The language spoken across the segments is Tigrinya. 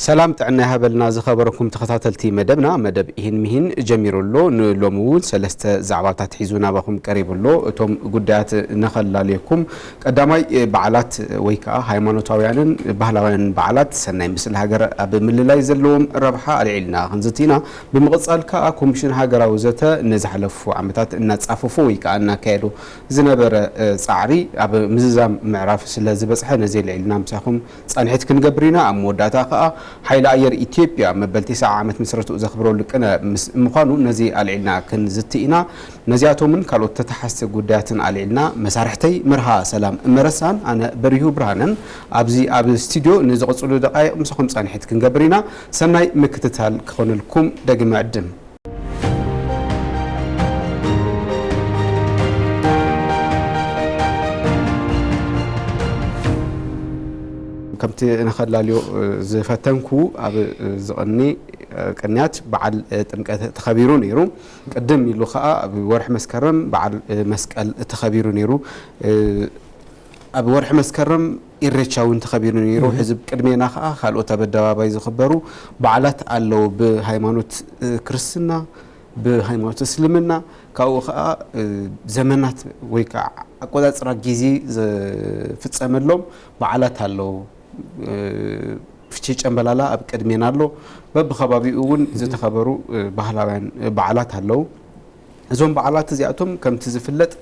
ሰላም ጥዕና ይሃበልና ዝኸበረኩም ተኸታተልቲ መደብና። መደብ ኢሂን ሚሂን ጀሚሩ ኣሎ። ንሎሚ እውን ሰለስተ ዛዕባታት ሒዙ ናባኹም ቀሪቡ ኣሎ። እቶም ጉዳያት ነኸላልየኩም። ቀዳማይ፣ በዓላት ወይ ከዓ ሃይማኖታውያንን ባህላውያንን በዓላት ሰናይ ምስል ሃገር ኣብ ምልላይ ዘለዎም ረብሓ ኣልዒልና ክንዝቲ ኢና። ብምቕጻል ከዓ ኮሚሽን ሃገራዊ ዘተ ንዝሓለፉ ዓመታት እናጻፈፎ ወይ ከዓ እናካየዶ ዝነበረ ጻዕሪ ኣብ ምዝዛም ምዕራፍ ስለ ዝበጽሐ ነዚ ኣልዒልና ምሳኹም ጻንሒት ክንገብር ኢና። ኣብ መወዳእታ ከኣ ሓይሊ ኣየር ኢትዮጵያ መበል ተስዓ ዓመት ምስረትኡ ዘኽብረሉ ቅነ ምስ ምዃኑ ነዚ ኣልዒልና ክንዝቲ ኢና። ነዚኣቶምን ካልኦት ተተሓዝቲ ጉዳያትን ኣልዒልና መሳርሕተይ መርሃ ሰላም መረሳን ኣነ በሪሁ ብርሃነን ኣብዚ ኣብ ስቱድዮ ንዝቕጽሉ ደቃይቕ ምሳኹም ጻንሒት ክንገብር ኢና። ሰናይ ምክትታል ክኾነልኩም ደግመ ዕድም። ከምቲ ንኸላልዮ ዝፈተንኩ ኣብ ዝቐኒ ቅንያት በዓል ጥምቀት ተኸቢሩ ነይሩ። ቅድም ኢሉ ኸዓ ኣብ ወርሒ መስከረም በዓል መስቀል ተኸቢሩ ነይሩ። ኣብ ወርሒ መስከረም ኢሬቻ እውን ተኸቢሩ ነይሩ። ሕዚ ቅድሜና ኸዓ ካልኦት ኣብ ኣደባባይ ዝኽበሩ በዓላት ኣለዉ። ብሃይማኖት ክርስትና፣ ብሃይማኖት እስልምና፣ ካብኡ ኸዓ ዘመናት ወይ ከዓ ኣቆጻጽራ ግዜ ዝፍጸመሎም በዓላት ኣለዉ። ፍቼ ጨምበላላ ኣብ ቅድሜና ኣሎ። በብኸባቢኡ እውን ዝተኸበሩ ባህላውያን በዓላት ኣለዉ። እዞም በዓላት እዚኣቶም ከምቲ ዝፍለጥ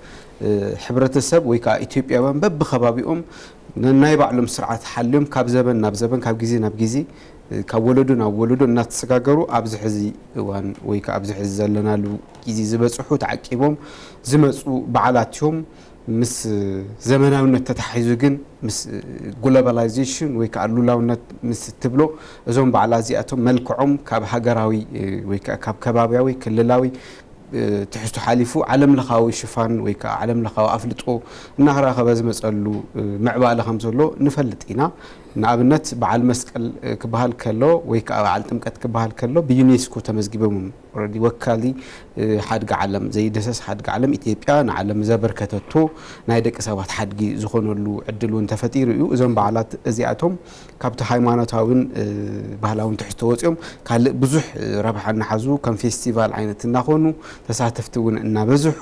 ሕብረተሰብ ወይ ከዓ ኢትዮጵያውያን በብኸባቢኦም ነናይ ባዕሎም ስርዓት ሓልዮም ካብ ዘበን ናብ ዘበን ካብ ግዜ ናብ ግዜ ካብ ወለዶ ናብ ወለዶ እናተሰጋገሩ ኣብዚ ሕዚ እዋን ወይ ከዓ ኣብዚ ሕዚ ዘለናሉ ግዜ ዝበፅሑ ተዓቂቦም ዝመፁ በዓላት እዮም። ምስ ዘመናውነት ተታሒዙ ግን ምስ ግሎባላይዜሽን ወይ ከዓ ሉላውነት ምስ ትብሎ እዞም በዓላት እዚኣቶም መልክዖም ካብ ሃገራዊ ወይ ከዓ ካብ ከባብያዊ ክልላዊ ትሕዝቶ ሓሊፉ ዓለም ለኻዊ ሽፋን ወይ ከዓ ዓለም ለኻዊ ኣፍልጦ እናራኸበ ዝመፀሉ ምዕባለ ከም ዘሎ ንፈልጥ ኢና። ንኣብነት በዓል መስቀል ክበሃል ከሎ ወይ ከዓ በዓል ጥምቀት ክበሃል ከሎ ብዩኔስኮ ተመዝጊቦም እዮም። ኦረዲ ወካሊ ሓድጊ ዓለም ዘይደሰስ ሓድጊ ዓለም ኢትዮጵያ ንዓለም ዘበርከተቶ ናይ ደቂ ሰባት ሓድጊ ዝኾነሉ ዕድል እውን ተፈጢሩ እዩ። እዞም በዓላት እዚኣቶም ካብቲ ሃይማኖታዊን ባህላውን ትሕዝቶ ወፂኦም ካልእ ብዙሕ ረብሓ እናሓዙ ከም ፌስቲቫል ዓይነት እናኾኑ ተሳተፍቲ እውን እናበዝሑ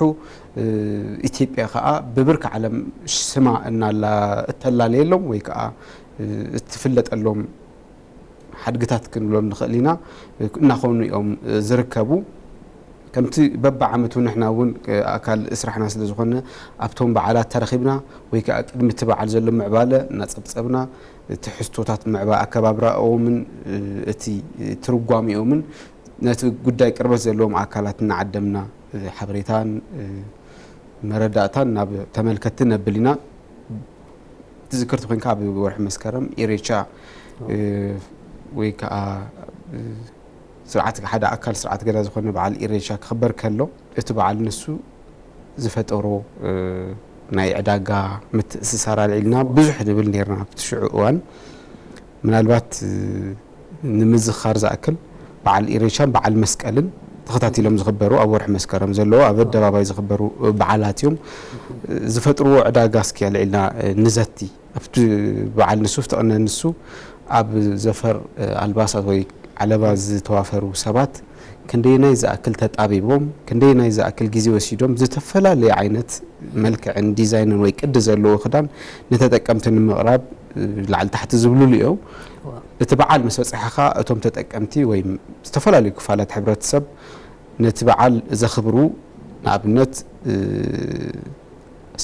ኢትዮጵያ ከዓ ብብርኪ ዓለም ስማ እናላ እተላለየሎም ወይ ከዓ እትፍለጠሎም ሓድግታት ክንብሎም ንኽእል ኢና እናኾኑ እዮም ዝርከቡ። ከምቲ በብዓመቱ ንሕና እውን ኣካል ስራሕና ስለ ዝኾነ ኣብቶም በዓላት ተረኺብና ወይ ከዓ ቅድሚ እቲ በዓል ዘሎ ምዕባለ እናፀብፀብና ትሕዝቶታት ምዕባ ኣከባብራኦምን እቲ ትርጓሜኦምን ነቲ ጉዳይ ቅርበት ዘለዎም ኣካላት እናዓደምና ሓበሬታን መረዳእታን ናብ ተመልከትቲ ነብል ኢና። ትዝክርቲ ኮይንካ ኣብ ወርሒ መስከረም ኢሬቻ ወይ ከዓ ስርዓት ሓደ ኣካል ስርዓት ገዳ ዝኾነ በዓል ኢሬቻ ክኽበር ከሎ እቲ በዓል ንሱ ዝፈጠሮ ናይ ዕዳጋ ምትእስሳር ኣልዒልና ብዙሕ ንብል ነርና ኣብቲ ሽዑ እዋን። ምናልባት ንምዝኻር ዝኣክል በዓል ኢሬቻን በዓል መስቀልን ተኸታቲሎም ዝኽበሩ ኣብ ወርሒ መስከረም ዘለዉ ኣብ ኣደባባይ ዝኽበሩ በዓላት እዮም። ዝፈጥርዎ ዕዳጋ እስኪ ኣልዒልና ንዘቲ። ኣብቲ በዓል ንሱ፣ ኣብቲ ቅነ ንሱ ኣብ ዘፈር ኣልባሳት ወይ ዓለባ ዝተዋፈሩ ሰባት ክንደየናይ ዝኣክል ተጣቢቦም፣ ክንደየናይ ዝኣክል ግዜ ወሲዶም ዝተፈላለየ ዓይነት መልክዕን ዲዛይንን ወይ ቅዲ ዘለዎ ክዳን ንተጠቀምቲ ንምቕራብ ላዕሊ ታሕቲ ዝብሉሉ እዮም። እቲ በዓል ምስ በፅሐ ኸዓ እቶም ተጠቀምቲ ወይ ዝተፈላለዩ ክፋላት ሕብረተሰብ ነቲ በዓል ዘኽብሩ፣ ንኣብነት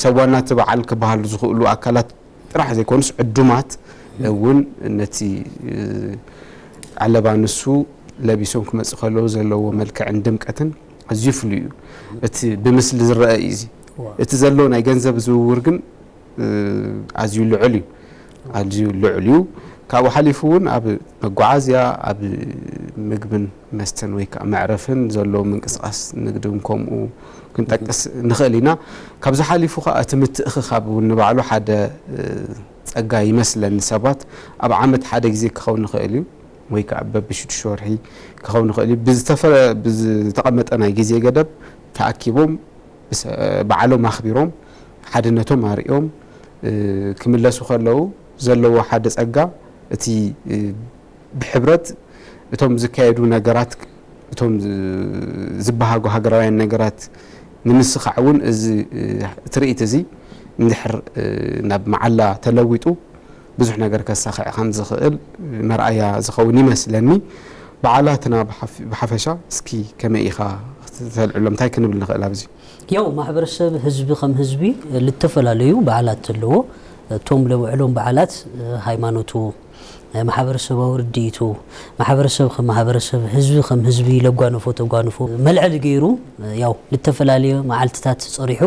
ሰብ ዋና እቲ በዓል ክበሃሉ ዝኽእሉ ኣካላት ጥራሕ ዘይኮኑስ ዕዱማት እውን ነቲ ዓለባ ንሱ ለቢሶም ክመፅእ ከለዉ ዘለዎ መልክዕን ድምቀትን ኣዝዩ ፍሉይ እዩ። እቲ ብምስሊ ዝረአ እዩ እዚ። እቲ ዘሎ ናይ ገንዘብ ዝውውር ግን ኣዝዩ ልዑል እዩ። ኣዝዩ ልዑል እዩ። ካብኡ ሓሊፉ እውን ኣብ መጓዓዝያ፣ ኣብ ምግብን መስተን ወይ ከዓ መዕረፍን ዘሎ ምንቅስቃስ ንግዲ እውን ከምኡ ክንጠቅስ ንኽእል ኢና። ካብዚ ሓሊፉ ከዓ እቲ ምትእኽኻብ እውን ንባዕሉ ሓደ ጸጋ ይመስለኒ። ሰባት ኣብ ዓመት ሓደ ግዜ ክኸውን ይኽእል እዩ ወይ ከዓ በብሽዱሽተ ወርሒ ክኸውን ይኽእል እዩ። ብዝተፈ-፣ ብዝተቐመጠ ናይ ግዜ ገደብ ተኣኪቦም ብሰ-፣ ባዕሎም ኣኽቢሮም ሓድነቶም ኣርእዮም ክምለሱ ከለዉ ዘለዎ ሓደ ጸጋ እቲ ብሕብረት እቶም ዝካየዱ ነገራት፣ እቶም ዝበሃጉ ሃገራውያን ነገራት ንምስኻዕ እውን እዚ ትርኢት እዚ እንድሕር ናብ መዓላ ተለዊጡ ብዙሕ ነገር ከሳኽዕ ከም ዝኽእል መርኣያ ዝኸውን ይመስለኒ። በዓላትና ብሓፈሻ እስኪ ከመይ ኢኻ ተልዕሎም? እንታይ ክንብል ንኽእል ኣብዚ? ያው ማሕበረሰብ ህዝቢ ከም ህዝቢ ልተፈላለዩ በዓላት ኣለዎ። እቶም ለውዕሎም በዓላት ሃይማኖቱ፣ ማሕበረሰባዊ ርድኢቱ፣ ማሕበረሰብ ከም ማሕበረሰብ፣ ህዝቢ ከም ህዝቢ ለጓነፎ ተጓንፎ መልዐሊ ገይሩ ያው ልተፈላለየ መዓልትታት ጸሪሑ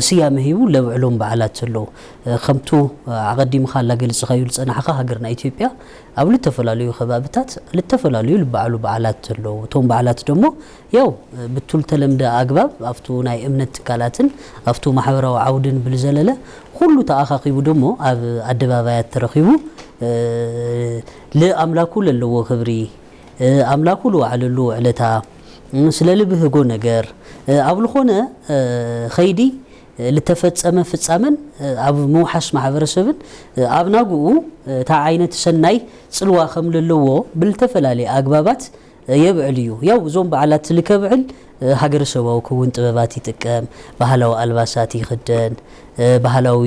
ስያመ ሂቡ ለውዕሎም በዓላት ኣለዉ። ከምቱ ኣቐዲምኻ ላገልጽኻዩ ዝጸናሕኻ ሃገርና ኢትዮጵያ ኣብ ልተፈላለዩ ከባብታት ልተፈላለዩ ልበዓሉ በዓላት ኣለዉ። እቶም በዓላት ደሞ ያው ብቱል ተለምደ ኣግባብ ኣብቱ ናይ እምነት ትካላትን ኣብቱ ማሕበራዊ ዓውድን ብልዘለለ ኩሉ ተኣኻኺቡ ደሞ ኣብ ኣደባባያት ተረኺቡ ልኣምላኩ ለለዎ ክብሪ ኣምላኩ ልዋዕለሉ ዕለታ ስለ ልብህጎ ነገር ኣብ ልኾነ ኸይዲ ልተፈጸመ ፍጻመን ኣብ ምውሓስ ማሕበረሰብን ኣብ ናግኡ እታ ዓይነት ሰናይ ጽልዋ ከም ለለዎ ብልተፈላለየ ኣግባባት የብዕል እዩ። ያው እዞም በዓላት ልከብዕል ሃገረሰባዊ ክውን ጥበባት ይጥቀም፣ ባህላዊ ኣልባሳት ይኽደን፣ ባህላዊ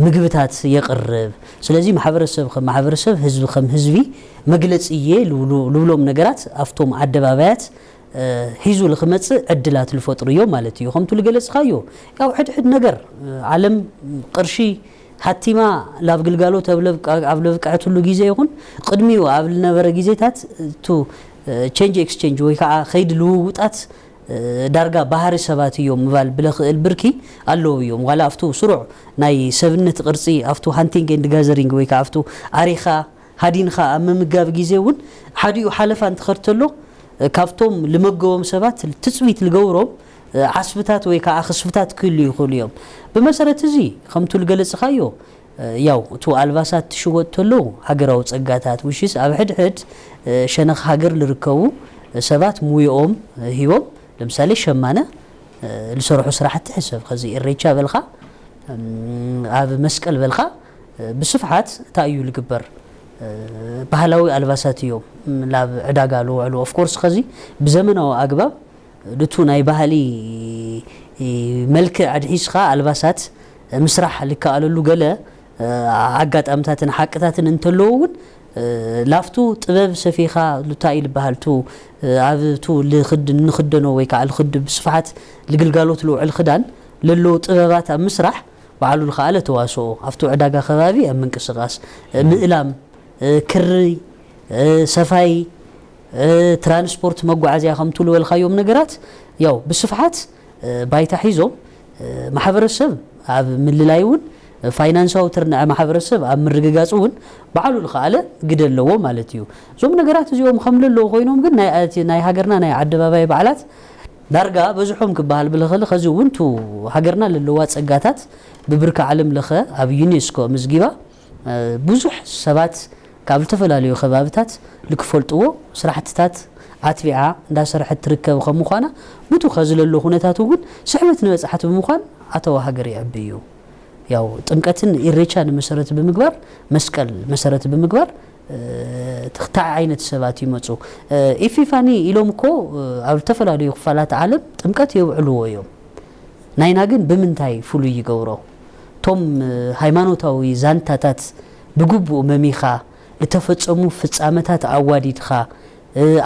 ምግብታት የቕርብ። ስለዚ ማሕበረሰብ ከም ማሕበረሰብ፣ ህዝቢ ከም ህዝቢ መግለጺ እየ ልብሎም ነገራት ኣብቶም ኣደባባያት ሒዙ ልክመጽእ ዕድላት ልፈጥሩ እዮም ማለት እዩ። ከምቱ ልገለጽካዮ ያው ሕድሕድ ነገር ዓለም ቅርሺ ሃቲማ ላብ ግልጋሎት ኣብ ለብቀዐትሉ ግዜ ይኹን ቅድሚኡ ኣብ ልነበረ ግዜታት ቱ ቸንጅ ኤክስቸንጅ ወይ ከዓ ከይዲ ልውውጣት ዳርጋ ባህሪ ሰባት እዮም ምባል ብለኽእል ብርኪ ኣለዉ እዮም። ዋላ ኣብቱ ስሩዕ ናይ ሰብነት ቅርጺ ኣብቱ ሃንቲንግ ኤንድ ጋዘሪንግ ወይ ከዓ ኣብቱ ኣሪኻ ሃዲንኻ ኣብ ምምጋብ ግዜ እውን ሓዲኡ ሓለፋ እንትኸድ ተሎ ካብቶም ልመገቦም ሰባት ትፅቢት ልገብሮም ዓስብታት ወይ ከዓ ክስብታት ክህሉ ይኽእሉ እዮም። ብመሰረት እዚ ከምቱ ልገለፅኻዮ ያው እቱ ኣልባሳት ትሽወጥ ተሎ ሃገራዊ ፀጋታት ውሽስ ኣብ ሕድሕድ ሸነኽ ሃገር ልርከቡ ሰባት ሙየኦም ሂቦም ለምሳሌ ሸማነ ልሰርሑ ስራሕቲ ሕሰብ ከዚ ኢሬቻ በልካ ኣብ መስቀል በልካ ብስፍሓት እንታይ እዩ ልግበር ባህላዊ ኣልባሳት እዮም ናብ ዕዳጋ ልውዕሉ ኦፍኮርስ ከዚ ብዘመናዊ ኣግባብ ድቱ ናይ ባህሊ መልክዕ ኣድሒስካ ኣልባሳት ምስራሕ ልከኣለሉ ገለ ኣጋጣምታትን ሓቅታትን እንተለዎ እውን ላፍቱ ጥበብ ሰፊኻ እንታይ ልበሃል ቱ ኣብ ቱ ልክድ ንክደኖ ወይ ከዓ ልክድ ብስፍሓት ልግልጋሎት ልውዕል ክዳን ለለዉ ጥበባት ኣብ ምስራሕ ባዕሉ ልኸኣለ ተዋስኦ ኣብቱ ዕዳጋ ከባቢ ኣብ ምንቅስቃስ ምእላም ክሪ ሰፋይ ትራንስፖርት መጓዓዝያ ከምቱ ልበልካዮም ነገራት ያው ብስፍሓት ባይታ ሒዞም ማሕበረሰብ ኣብ ምልላይ እውን ፋይናንሳዊ ትርንዐ ማሕበረሰብ ኣብ ምርግጋፅ እውን ባዕሉ ልኸኣለ ግደ ኣለዎ ማለት እዩ። እዞም ነገራት እዚኦም ከም ለለዉ ኮይኖም ግን ናይ ሃገርና ናይ ኣደባባይ በዓላት ዳርጋ በዝሖም ክበሃል ብልኽእል ኸዚ እውን ቱ ሃገርና ለለዋ ፀጋታት ብብርኪ ዓለም ለኸ ኣብ ዩኔስኮ ምዝጊባ ብዙሕ ሰባት ካብ ዝተፈላለዩ ከባብታት ልክፈልጥዎ ስራሕትታት ኣትቢዓ እንዳሰርሐት ትርከብ ከም ምዃና ብቱ ከዚ ለሎ ኩነታት እውን ስሕበት ንበፅሓት ብምዃን ኣተዋ ሃገር ይዕቢ እዩ። ያው ጥምቀትን ኢሬቻን መሰረት ብምግባር መስቀል መሰረት ብምግባር ክልተ ዓይነት ሰባት ይመፁ። ኢፊፋኒ ኢሎም እኮ ኣብ ዝተፈላለዩ ክፋላት ዓለም ጥምቀት የውዕልዎ እዮም። ናይና ግን ብምንታይ ፍሉይ ይገብሮ? እቶም ሃይማኖታዊ ዛንታታት ብግቡእ መሚኻ፣ ልተፈጸሙ ፍጻመታት ኣዋዲድኻ፣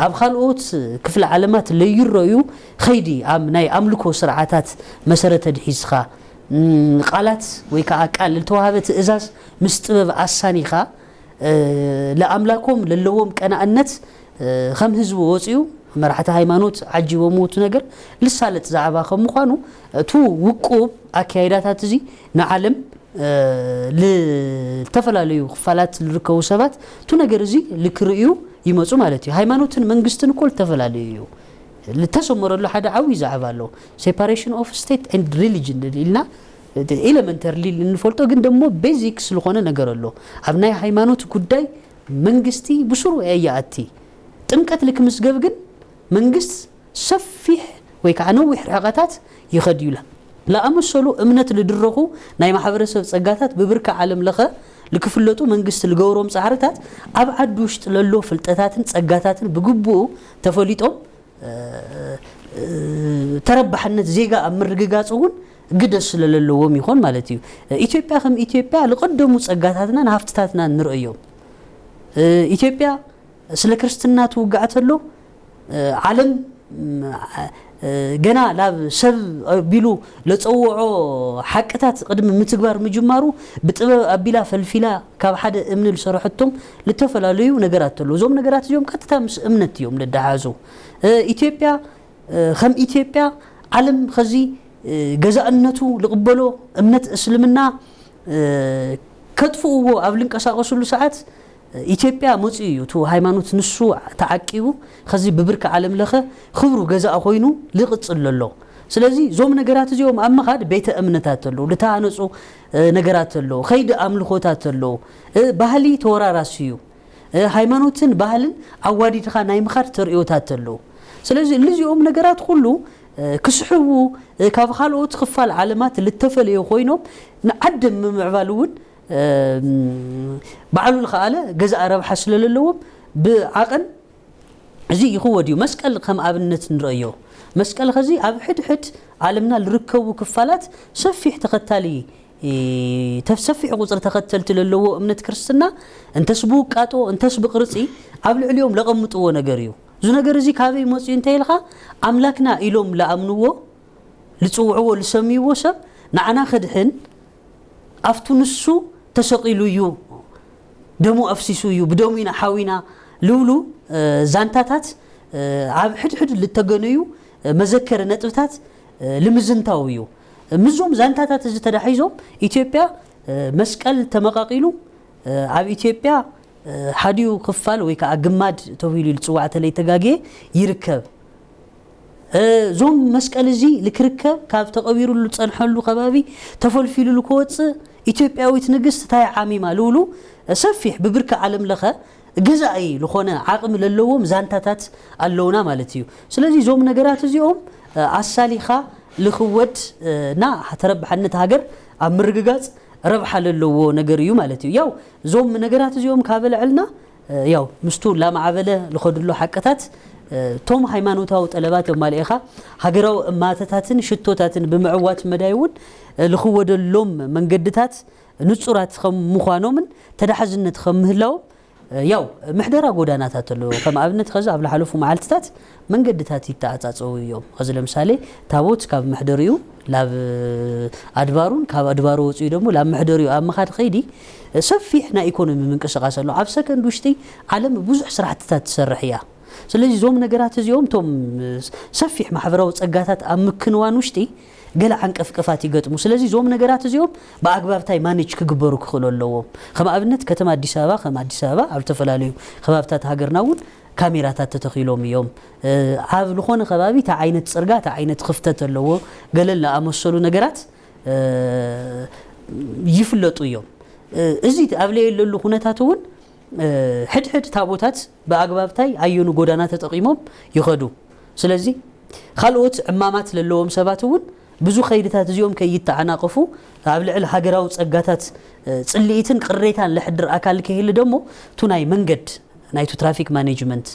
ኣብ ካልኦት ክፍለ ዓለማት ለይረዩ ኸይዲ ናይ ኣምልኮ ስርዓታት መሰረት ኣድሒዝኻ፣ ቃላት ወይ ከዓ ቃል ልተዋሃበ ትእዛዝ ምስ ጥበብ ኣሳኒኻ፣ ለኣምላኮም ለለዎም ቀናእነት ከም ህዝቢ ወፂኡ መራሕቲ ሃይማኖት ዓጂቦምዎ እቲ ነገር ልሳለጥ ዛዕባ ከም ምዃኑ እቱ ውቁብ ኣካይዳታት እዚ ንዓለም ልተፈላለዩ ክፋላት ልርከቡ ሰባት እቱ ነገር እዚ ልክርእዩ ይመፁ ማለት እዩ። ሃይማኖትን መንግስትን እኮ ልተፈላለዩ እዩ። ልተሰመረሉ ሓደ ዓብዪ ዛዕባ ኣሎ። Separation of state and religion ኢልና ኤለመንተርሊ እንፈልጦ ግን ደሞ ቤዚክስ ዝኾነ ነገር ኣሎ። ኣብ ናይ ሃይማኖት ጉዳይ መንግስቲ ብስሩ እየ ይኣቲ። ጥምቀት ልክምዝገብ ግን መንግስት ሰፊሕ ወይ ከዓ ነዊሕ ርሕቐታት ይኸድ እዩ። ለኣመሰሉ እምነት ልድረኹ ናይ ማሕበረሰብ ጸጋታት ብብርኪ ዓለም ለኸ ልክፍለጡ መንግስቲ ልገብሮም ጻዕርታት ኣብ ዓዲ ውሽጢ ለሎ ፍልጠታትን ጸጋታትን ብግቡኡ ተፈሊጦም፣ እ፣ እ፣ ተረባሕነት ዜጋ ኣብ ምርግጋጽ እውን ግደ ስለለለዎም ይኾን ማለት እዩ። ኢትዮጵያ ከም ኢትዮጵያ ልቐደሙ ጸጋታትናን ሃፍትታትናን ንርእዮም። እ፣ ኢትዮጵያ ስለ ክርስትና ትውጋዕ ተሎ፣ እ፣ ዓለም፣ ም፣ እ፣ ገና ናብ ሰብ ኣቢሉ ለጸውዖ ሓቅታት ቅድሚ ምትግባር ምጅማሩ ብጥበብ ኣቢላ ፈልፊላ ካብ ሓደ እምኒ ዝሰርሐቶም ልተፈላለዩ ነገራት ተሎ። እዞም ነገራት እዚኦም ቀጥታ ምስ እምነት እዮም ልደሓዙ። እ፣ ኢትዮጵያ፣ እ፣ ከም ኢትዮጵያ ዓለም ኸዚ፣ እ፣ ገዛእነቱ ልቕበሎ እምነት እስልምና፣ እ፣ ከጥፍእዎ ኣብ ልንቀሳቐስሉ ሰዓት፣ እ፣ ኢትዮጵያ መጽኡ እዩ። እቲ ሃይማኖት ንሱ ተዓቂቡ፣ ኸዚ ብብርኪ ዓለም ለኸ ክብሩ ገዛእ ኮይኑ ልቕጽል ዘሎ። ስለዚ እዞም ነገራት እዚኦም ኣብ ምኻድ ቤተ እምነታት ተሎ፣ ልተሃነጹ፣ እ፣ ነገራት ተሎ፣ ኸይዲ ኣምልኾታት ተሎ፣ እ፣ ባህሊ ተወራራሲ እዩ። እ፣ ሃይማኖትን ባህልን ኣዋዲድኻ ናይ ምኻድ ተርእዮታት ተሎ። ስለዚ እልዚኦም ነገራት ኩሉ፣ እ፣ ክስሕቡ፣ እ፣ ካብ ካልኦት ክፋል ዓለማት ልተፈለዩ ኮይኖም ንዓደም ምምዕባል እውን፣ እ፣ ባዕሉ ልኸኣለ ገዛእ ረብሓ ስለለለዎም ብዓቐን እዚ ይኽወድ እዩ። መስቀል ከም ኣብነት ንርእዮ። መስቀል ኸዚ ኣብ ሕድሕድ ዓለምና ልርከቡ ክፋላት ሰፊሕ ተኸታሊ፣ እ፣ ተፍ-፣ ሰፊሕ ቁጽሪ ተኸተልቲ ለለዎ እምነት ክርስትና እንተስ ብውቃጦ እንተስ ብቕርጺ ኣብ ልዕሊኦም ለቐምጥዎ ነገር እዩ። እዚ ነገር እዚ ካበይ መጽኡ እንተ ኢልኻ ኣምላክና ኢሎም ለኣምንዎ ልጽውዕዎ ልሰምይዎ ሰብ ንዓና ከድሕን ኣብቱ ንሱ ተሰቒሉ እዩ፣ ደሙ ኣፍሲሱ እዩ፣ ብደሙ ኢና ሓዊና ልብሉ፣ እ፣ ዛንታታት፣ እ፣ ኣብ ሕድሕድ ልተገነዩ፣ እ፣ መዘከሪ ነጥብታት፣ እ፣ ልምዝንታው እዩ። ምስዞም ዛንታታት እዚ ተዳሒዞም ኢትዮጵያ፣ እ፣ መስቀል ተመቓቒሉ፣ እ፣ ኣብ ኢትዮጵያ፣ እ፣ ሓዲኡ ክፋል ወይ ከዓ ግማድ ተባሂሉ ዝፅዋዕ ተለይተጋግየ ይርከብ። እ፣ እዞም መስቀል እዚ ልክርከብ ካብ ተቐቢሩሉ ዝፀንሐሉ ከባቢ ተፈልፊሉሉ ክወፅእ ኢትዮጵያዊት ንግስት እንታይ ዓሚማ ልብሉ፣ እ፣ ሰፊሕ ብብርኪ ዓለም ለኸ ገዛኢ ዝኾነ ዓቕሚ ለለዎም ዛንታታት ኣለውና ማለት እዩ። ስለዚ እዞም ነገራት እዚኦም፣ እ፣ ኣሳሊኻ ልኽወድ፣ እ፣ እና ተረባሕነት ሃገር ኣብ ምርግጋጽ ረብሓ ለለዎ ነገር እዩ ማለት እዩ። ያው እዞም ነገራት እዚኦም ካብ ኣልዐልና፣ እ፣ ያው ምስቱ ላማዕበለ ልኸድሎ ሓቅታት፣ እ፣ እቶም ሃይማኖታዊ ጠለባት የማልኤኻ ሃገራዊ እማተታትን ሽቶታትን ብምዕዋት መዳይ እውን፣ እ፣ ልኽወደሎም መንገድታት ንጹራት ከም ምዃኖምን ተዳሓዝነት ከም ምህላዎም፣ እ፣ ያው ምሕደራ ጎዳናታት ኣሎ። ከም ኣብነት ኸዚ ኣብ ዝሓለፉ መዓልትታት መንገድታት ይተዓጻጸዉ እዮም። ኸዚ ለምሳሌ ታቦት ካብ መሕደሪኡ ላብ ኣድባሩን ካብ ኣድባሩ ወጺኡ ደሞ ላብ መሕደሪኡ ኣብ ምኻድ ኸይዲ፣ እ፣ ሰፊሕ ናይ ኢኮኖሚ ምንቅስቓስ ኣሎ። ኣብ ሰከንድ ውሽጢ ዓለም ብዙሕ ስራሕትታት ትሰርሕ እያ። ስለዚ እዞም ነገራት እዚኦም እቶም፣ እ፣ ሰፊሕ ማሕበራዊ ጸጋታት ኣብ ምክንዋን ውሽጢ ገለ ዓንቀፍቀፋት ይገጥሙ። ስለዚ እዞም ነገራት እዚኦም ብኣግባብታይ ማኔጅ ክግበሩ ክኽእሉ ኣለዎም። ከም ኣብነት ከተማ ኣዲስ ኣበባ፣ ከም ኣዲስ ኣበባ ኣብ ዝተፈላለዩ ከባብታት ሃገርና እውን ካሜራታት ተተኺሎም እዮም። እ፣ ኣብ ዝኾነ ከባቢ እንታይ ዓይነት ጽርጋ፣ እንታይ ዓይነት ክፍተት ኣለዎ፣ ገለ ዝኣመሰሉ ነገራት፣ እ፣ ይፍለጡ እዮም። እ፣ እዚ ኣብ ለየለሉ ኩነታት እውን፣ እ፣ ሕድሕድ ታቦታት ብኣግባብታይ ኣየኑ ጎዳና ተጠቒሞም ይኸዱ። ስለዚ ካልኦት ዕማማት ለለዎም ሰባት እውን ብዙ ኸይድታት እዚኦም ከይተዓናቐፉ ኣብ ልዕሊ ሃገራዊ ጸጋታት፣ እ፣ ጽልኢትን ቅሬታን ለሕድር ኣካል ከይህሊ ደሞ እቱ ናይ መንገድ ናይቱ ትራፊክ ማኔጅመንት፣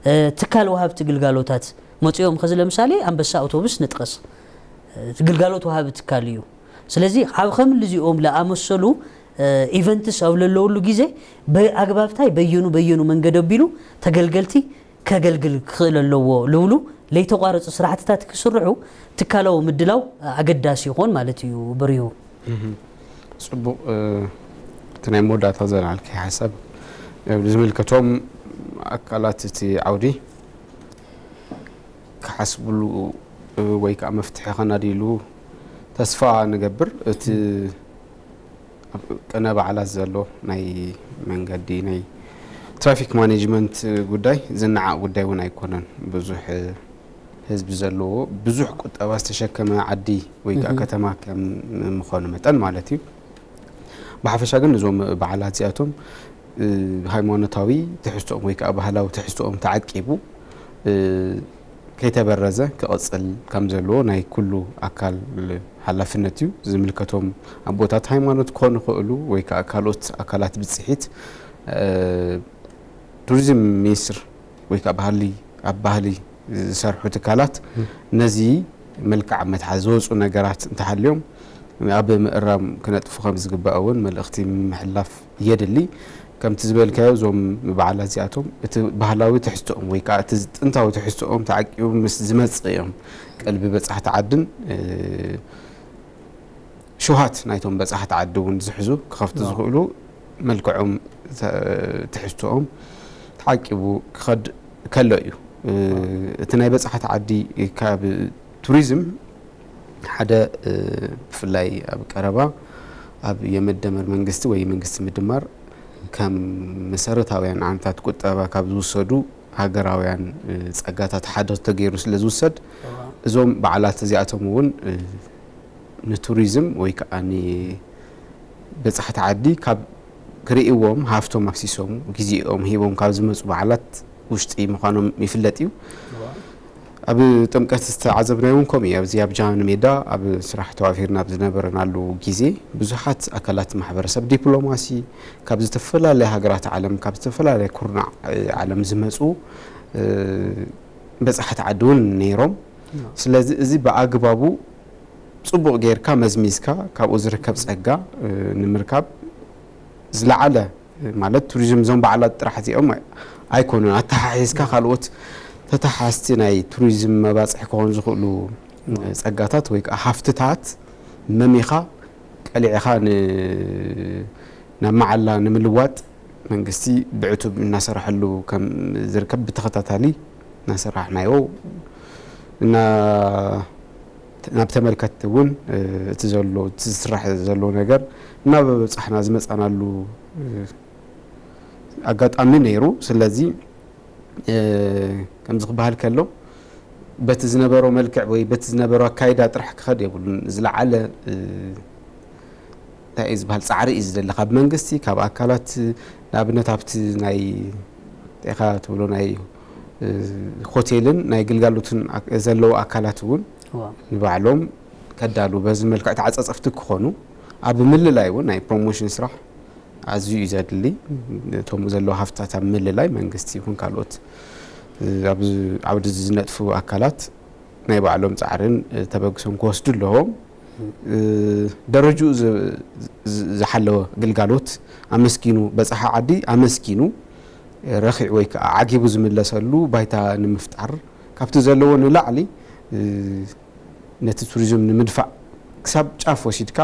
እ፣ ትካል ወሃብቲ ግልጋሎታት መጺኦም ኸዚ ለምሳሌ ኣንበሳ ኣውቶቡስ ንጥቀስ፣ እ፣ ግልጋሎት ወሃቢ ትካል እዩ። ስለዚ ኣብ ከም ልዚኦም ለኣመሰሉ፣ እ፣ ኢቨንትስ ኣብ ለለውሉ ግዜ በ-፣ ኣግባብታይ በየኑ በየኑ መንገድ ኣቢሉ ተገልገልቲ ከገልግል ክኽእል ኣለዎ ልብሉ ለይተቋረጹ ስራሕትታት ክስርሑ ትካላዊ ምድላው ኣገዳሲ ይኾን ማለት እዩ። ብርሁ። እህ። ጽቡቕ፣ እ፣ እቲ ናይ መወዳእታ ዘልዓልካዮ ሓሳብ፣ እ፣ ዝምልከቶም ኣካላት እቲ ዓውዲ ክሓስብሉ፣ እ፣ ወይ ከዓ መፍትሒ ከናድይሉ ተስፋ ንገብር። እቲ ኣብ ቅነ በዓላት ዘሎ ናይ መንገዲ፣ ናይ ትራፊክ ማኔጅመንት ጉዳይ ዝነዓቕ ጉዳይ እውን ኣይኮነን። ብዙሕ ህዝቢ ዘለዎ፣ ብዙሕ ቁጠባ ዝተሸከመ ዓዲ ወይ ከዓ እህ። ከተማ ከም ምዃኑ መጠን ማለት እዩ። ብሓፈሻ ግን እዞም በዓላት እዚኣቶም፣ እ፣ ሃይማኖታዊ ትሕዝቶኦም ወይ ከዓ ባህላዊ ትሕዝቶኦም ተዓቂቡ፣ እ፣ ከይተበረዘ ክቕጽል ከም ዘለዎ ናይ ኩሉ ኣካል ሓላፍነት እዩ። ዝምልከቶም ኣቦታት ሃይማኖት ክኾኑ ይኽእሉ ወይ ከዓ ካልኦት ኣካላት ብፅሒት፣ እ፣ ቱሪዝም ሚኒስትር ወይ ከዓ ባህሊ፣ ኣብ ባህሊ ዝሰርሑ ትካላት ነዚ መልክዓ መትሓዚ ዝወፁ ነገራት እንተሃልዮም ኣብ ምእራም ክነጥፉ ከም ዝግባእ እውን መልእኽቲ ምሕላፍ የድሊ። ከምቲ ዝበልካዮ እዞም በዓላት እዚኣቶም እቲ ባህላዊ ትሕዝቶኦም ወይ ከዓ እቲ ጥንታዊ ትሕዝቶኦም ተዓቂቡ ምስ ዝመፅእ እዮም ቀልቢ በፃሕቲ ዓድን፣ እ፣ ሽውሃት ናይቶም በፃሕቲ ዓዲ እውን ዝሕዙ ክኸፍቱ ዝኽእሉ መልክዖም ተ-፣ ትሕዝቶኦም ተዓቂቡ ክኸድ ከሎ እዩ። እ፣ እቲ ናይ በፃሕቲ ዓዲ ካብ ቱሪዝም ሓደ፣ እ፣ ብፍላይ ኣብ ቀረባ ኣብ የመደመር መንግስቲ ወይ መንግስቲ ምድማር ከም መሰረታውያን ዓንታት ቁጠባ ካብ ዝውሰዱ ሃገራውያን፣ እ፣ ጸጋታት ሓደ ተገይሩ ስለ ዝውሰድ፣ እዞም በዓላት እዚኣቶም እውን፣ እ፣ ንቱሪዝም ወይ ከዓ ንበጻሕቲ ዓዲ ካብ ክርእይዎም ሃፍቶም ኣፍሲሶም ግዜኦም ሂቦም ካብ ዝመጹ በዓላት ውሽጢ ምዃኖም ይፍለጥ እዩ። ኣብ ጥምቀት ዝተዓዘብናዮ እውን ከምኡ እዩ። ኣብዚ ኣብ ጃን ሜዳ ኣብ ስራሕ ተዋፊርና ኣብ ዝነበረናሉ ግዜ ብዙሓት ኣካላት ማሕበረሰብ ዲፕሎማሲ ካብ ዝተፈላለያ ሃገራት ዓለም፣ ካብ ዝተፈላለያ ኩርናዕ ዓለም ዝመጹ፣ እ፣ በጻሕቲ ዓዲ እውን ነይሮም። ስለዚ እዚ ብኣግባቡ ጽቡቕ ጌርካ መዝሚዝካ ካብኡ ዝርከብ ጸጋ፣ እ፣ ንምርካብ ዝለዓለ፣ ማለት ቱሪዝም እዞም በዓላት ጥራሕ እዚኦም ኣይኮኑን። ኣተሓሒዝካ ካልኦት ተተሓዝቲ ናይ ቱሪዝም መባጽሒ ክኾኑ ዝኽእሉ ጸጋታት ወይ ከዓ ሃፍትታት መሚኻ ቀሊዕኻ ን-፣ ናብ መዓላ ንምልዋጥ መንግስቲ ብዕቱብ እናሰራሐሉ ከም ዝርከብ ብተኸታታሊ እናሰራሕናዮ እና ናብ ተመልከትቲ እውን፣ እ፣ እቲ ዘሎ፣ እቲ ዝስራሕ ዘሎ ነገር እናበጻሕና ዝመጻናሉ፣ እ፣ ኣጋጣሚ ነይሩ። ስለዚ፣ እ፣ ከምዚ ክበሃል ከሎ በቲ ዝነበሮ መልክዕ ወይ በቲ ዝነበሮ ኣካይዳ ጥራሕ ክኸድ የብሉን። ዝለዓለ፣ እ፣ እንታይ እዩ ዝበሃል ጻዕሪ እዩ ዝደሊ ካብ መንግስቲ፣ ካብ ኣካላት፣ ንኣብነት ኣብቲ ናይ ጤኻ ትብሎ ናይ፣ እ፣ ሆቴልን ናይ ግልጋሎትን ኣክ-፣ ዘለዉ ኣካላት እውን እዋ። ንባዕሎም ከዳሉ በዚ መልክዕ ተዓጻጸፍቲ ክኾኑ ኣብ ምልላይ እውን ናይ ፕሮሞሽን ስራሕ ኣዝዩ እዩ ዘድሊ። እቶም ዘለዉ ሃፍትታት ኣብ ምልላይ መንግስቲ ይኹን ካልኦት፣ እ፣ ኣብዚ ዓውዲ እዚ ዝነጥፉ ኣካላት ናይ ባዕሎም ጻዕርን፣ እ፣ ተበግሶን ክወስዱ ኣለዎም። እ፣ ደረጅኡ ዝ-፣ ዝ-፣ ዝሓለወ ግልጋሎት ኣመስጊኑ፣ በጻሒ ዓዲ ኣመስጊኑ፣ ረኺዑ ወይ ከዓ ዓጊቡ ዝምለሰሉ ባይታ ንምፍጣር ካብቲ ዘለዎ ንላዕሊ፣ እ፣ ነቲ ቱሪዝም ንምድፋእ ክሳብ ጫፍ ወሲድካ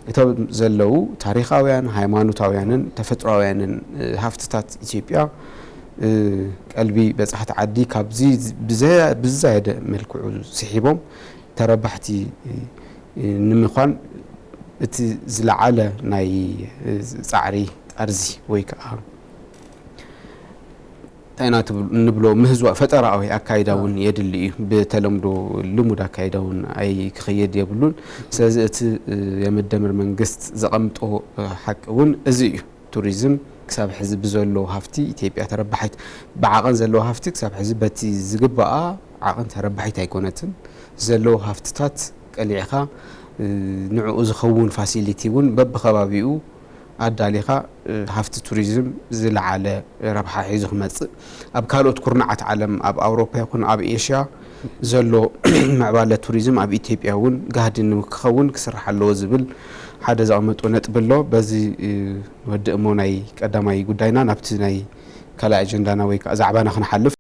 እቶም ዘለዉ ታሪኻውያን፣ ሃይማኖታውያንን ተፈጥሮኣውያንን፣ እ፣ ሃፍትታት ኢትዮጵያ፣ እ፣ ቀልቢ በጻሕቲ ዓዲ ካብዚ ብዘ-፣ ብዝዛየደ መልክዑ ስሒቦም ተረባሕቲ፣ እ፣ ንምዃን እቲ ዝለዓለ ናይ፣ እ፣ ጻዕሪ ጠርዚ ወይ ከዓ እንታይ ኢና ትብል-፣ እንብሎ ምህዝዋ ፈጠራዊ ኣካይዳ እውን የድሊ እዩ። ብተለምዶ ልሙድ ኣካይዳ እውን ኣይክኸየድ የብሉን። ስለዚ እቲ፣ እ፣ የመደመር መንግስት ዘቐምጦ፣ እ፣ ሓቂ እውን እዚ እዩ። ቱሪዝም ክሳብ ሕዚ ብዘሎ ሃፍቲ ኢትዮጵያ ተረባሒት፣ ብዓቐን ዘለዎ ሃፍቲ ክሳብ ሕዚ በቲ ዝግባኣ ዓቐን ተረባሒት ኣይኮነትን። ዘለዎ ሃፍትታት ቀሊዕኻ፣ እ፣ ንዕኡ ዝኸውን ፋሲሊቲ እውን በብኸባቢኡ ኣዳሊኻ፣ እ፣ ሃፍቲ ቱሪዝም ዝለዓለ ረብሓ ሒዙ ክመጽእ፣ ኣብ ካልኦት ኩርናዓት ዓለም፣ ኣብ ኣውሮፓ ይኹን ኣብ ኤሽያ ዘሎ ምዕባለ ቱሪዝም ኣብ ኢትዮጵያ እውን ጋህዲ ንክኸውን ክስራሕ ኣለዎ ዝብል ሓደ ዘቐመጦ ነጥቢ ኣሎ። በዚ፣ እ፣ ንወድእ እሞ ናይ ቀዳማይ ጉዳይና ናብቲ ናይ ካልኣይ ኣጀንዳና ወይ ከዓ ዛዕባና ክንሓልፍ።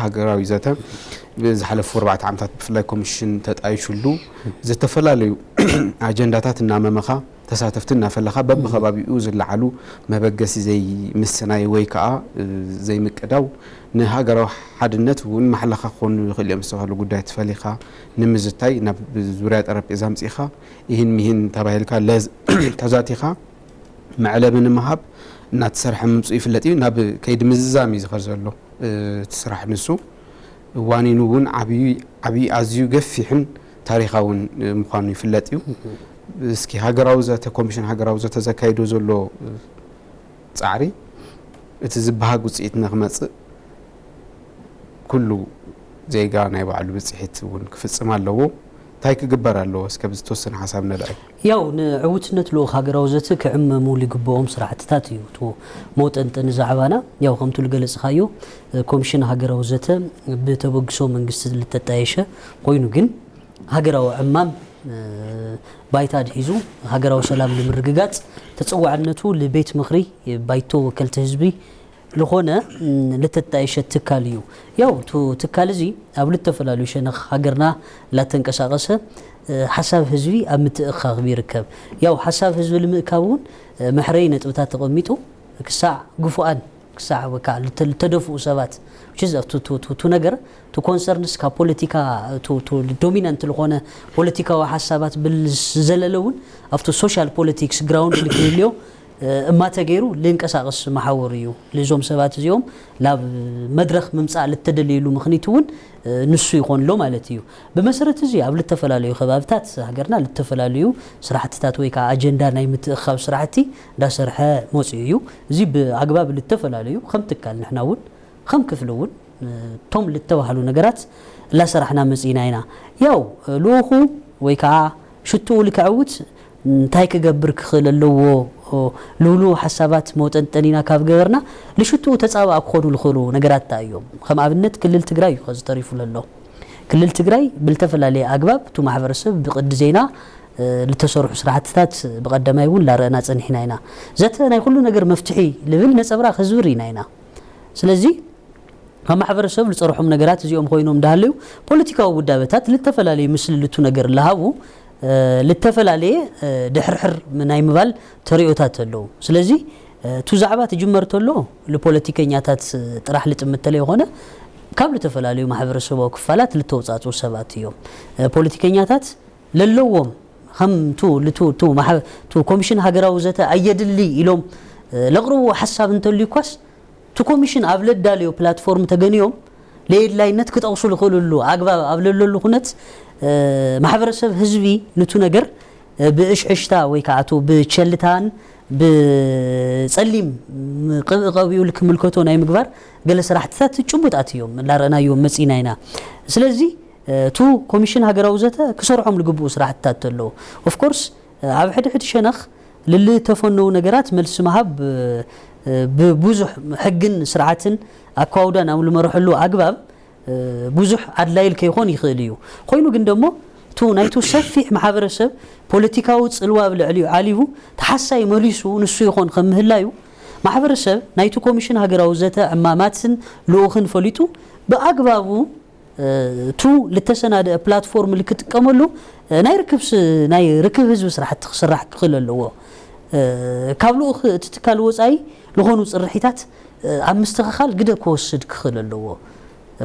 ሃገራዊ ዘተ ብዝሓለፉ ኣርባዕተ ዓመታት ብፍላይ ኮሚሽን ተጣይሹሉ ዝተፈላለዩ ኣጀንዳታት እናመመኻ ተሳተፍቲ እናፈለኻ በብኸባቢኡ ዝለዓሉ መበገሲ ዘይምስናይ ወይ ከዓ፣ እ፣ ዘይምቅዳው ንሃገራዊ ሓድነት እውን ማሕለኻ ክኾኑ ይኽእሉ እዮም ዝተባህሉ ጉዳያት ፈሊኻ ንምዝታይ ናብ ዙርያ ጠረጴዛ ኣምጺእኻ ኢህን ሚህን ተባሂልካ ለዝ-፣ ተዛቲኻ መዕለቢ ንምሃብ እናተሰርሐ ምምፅኡ ይፍለጥ እዩ። ናብ ከይዲ ምዝዛም እዩ ዝኸድ ዘሎ፣ እ፣ እቲ ስራሕ ንሱ። ዋኒኑ እውን ዓብዩ፣ ዓብዩ ኣዝዩ ገፊሕን ታሪኻውን፣ እ፣ ምዃኑ ይፍለጥ እዩ። እስኪ ሃገራዊ ዘተ፣ ኮሚሽን ሃገራዊ ዘተ ዘካይዶ ዘሎ ጻዕሪ፣ እቲ ዝበሃግ ውጽኢት ንክመጽእ ኩሉ ዜጋ ናይ ባዕሉ ብጽሒት እውን ክፍጽም ኣለዎ። እንታይ ክግበር ኣለዎ? እስከ ብዝተወሰነ ሓሳብ ነልዕል። ያው ንዕውትነት ልኡኽ ሃገራዊ ዘተ ክዕመሙ ዝግብኦም ስራሕትታት እዩ። እቲ መውጠንጠኒ ዛዕባና ያው ከምቱ ዝገለጽኻዮ ኮሚሽን ሃገራዊ ዘተ ብተበግሶ መንግስቲ ዝተጣየሸ ኮይኑ ግን ሃገራዊ ዕማም ባይታ ኣድሒዙ ሃገራዊ ሰላም ንምርግጋጽ ተጸዋዕነቱ ልቤት ምኽሪ ባይቶ ወከልቲ ህዝቢ ዝኾነ ልተጣየሸ ትካል እዩ። ያው እቲ ትካል እዚ ኣብ ልተፈላለዩ ሸነኽ ሃገርና ላተንቀሳቐሰ ሓሳብ ህዝቢ ኣብ ምትእኻኽብ ይርከብ። ያው ሓሳብ ህዝቢ ልምእካብ እውን መሕረይ ነጥብታት ተቐሚጡ ክሳዕ ግፉኣን ክሳዕ ወካ ልተደፍኡ ሰባት ቱ ነገር ቱ ኮንሰርንስ ካብ ፖለቲካ ዶሚናንት ዝኾነ ፖለቲካዊ ሓሳባት ብል ዝዘለለ እውን ኣብቲ ሶሻል ፖለቲክስ ግራውንድ ልክልዮ እማ ተገይሩ ልንቀሳቐስ መሓወር እዩ። ልዞም ሰባት እዚኦም ናብ መድረኽ ምምፃእ ልተደለየሉ ምኽኒት እውን ንሱ ይኾንሎ ማለት እዩ። ብመሰረት እዚ ኣብ ልተፈላለዩ ከባብታት ሃገርና ልተፈላለዩ ስራሕትታት ወይ ከዓ ኣጀንዳ ናይ ምትእኻብ ስራሕቲ እንዳሰርሐ መፅኡ እዩ። እዚ ብኣግባብ ልተፈላለዩ ከም ትካል ንሕና እውን ከም ክፍሊ እውን እቶም ልተባህሉ ነገራት ላሰራሕና መፅእና ኢና። ያው ልኡኹ ወይ ከዓ ሽትኡ ልከዕውት እንታይ ክገብር ክኽእል ኣለዎ ልብሉ ሓሳባት መውጠንጠኒና ካብ ገበርና ልሽትኡ ተፃባኣ ክኾኑ ልኽእሉ ነገራት እንታይ እዮም? ከም ኣብነት ክልል ትግራይ እዩ ከዚ ተሪፉ ለሎ። ክልል ትግራይ ብልተፈላለየ ኣግባብ እቱ ማሕበረሰብ ብቕዲ ዜና ልተሰርሑ ስራሕትታት ብቐዳማይ እውን ላረእና ፀኒሕና ኢና። ዘተ ናይ ኩሉ ነገር መፍትሒ ልብል ነፀብራቕ ህዝቢ ርኢና ኢና። ስለዚ ካብ ማሕበረሰብ ዝፀርሖም ነገራት እዚኦም ኮይኖም እንዳሃለዩ ፖለቲካዊ ውዳበታት ልተፈላለዩ ምስልልቱ ነገር ልሃቡ ልተፈላለየ ድሕርሕር ናይ ምባል ተሪኦታት ኣለዉ። ስለዚ እቱ ዛዕባ ትጅመር ተሎ ልፖለቲከኛታት ጥራሕ ልጥምት ተለይኾነ ካብ ልተፈላለዩ ማሕበረሰባዊ ክፋላት ልተውፃፅኡ ሰባት እዮም። ፖለቲከኛታት ለለዎም ከም ቱ ልቱ ቱ ማሕ- ቱ ኮሚሽን ሃገራዊ ዘተ ኣየድሊ ኢሎም ለቕርብዎ ሓሳብ እንተልዩ እኳስ እቲ ኮሚሽን ኣብ ለዳልዮ ፕላትፎርም ተገንዮም ለየድላይነት ክጠቕሱ ዝኽእልሉ ኣግባብ ኣብ ለለሉ ኩነት ማሕበረሰብ ህዝቢ ንቱ ነገር ብእሽዕሽታ ወይ ከዓ ቱ ብቸልታን ብፀሊም ቅብኢ ቀቢኡ ክምልከቶ ናይ ምግባር ገለ ስራሕትታት ጭቡጣት እዮም እናረእናዮም መፂና ኢና። ስለዚ እቱ ኮሚሽን ሃገራዊ ዘተ ክሰርሖም ዝግብኡ ስራሕትታት ኣለዉ። ኦፍኮርስ ኣብ ሕድሕድ ሸነኽ ልልተፈነዉ ነገራት መልሲ ምሃብ ብብዙሕ ሕግን ስርዓትን ኣኳውዳን ኣብ ልመርሐሉ ኣግባብ ብዙሕ ኣድላይል ከይኾን ይኽእል እዩ። ኮይኑ ግን ደሞ ቱ ናይቱ ሰፊሕ ማሕበረሰብ ፖለቲካዊ ፅልዋ ኣብ ልዕሊኡ ዓሊቡ ተሓሳይ መሊሱ ንሱ ይኾን ከም ምህላዩ ማሕበረሰብ ናይቱ ኮሚሽን ሃገራዊ ዘተ ዕማማትን ልኡኽን ፈሊጡ ብኣግባቡ ቱ ልተሰናደአ ፕላትፎርም ልክጥቀመሉ ናይ ርክብ ስ- ናይ ርክብ ህዝቢ ስራሕቲ ክስራሕ ክኽእል ኣለዎ። ካብ ልኡኽ እቲ ትካል ወፃኢ ዝኾኑ ፅርሒታት ኣብ ምስትኽኻል ግደ ክወስድ ክኽእል ኣለዎ።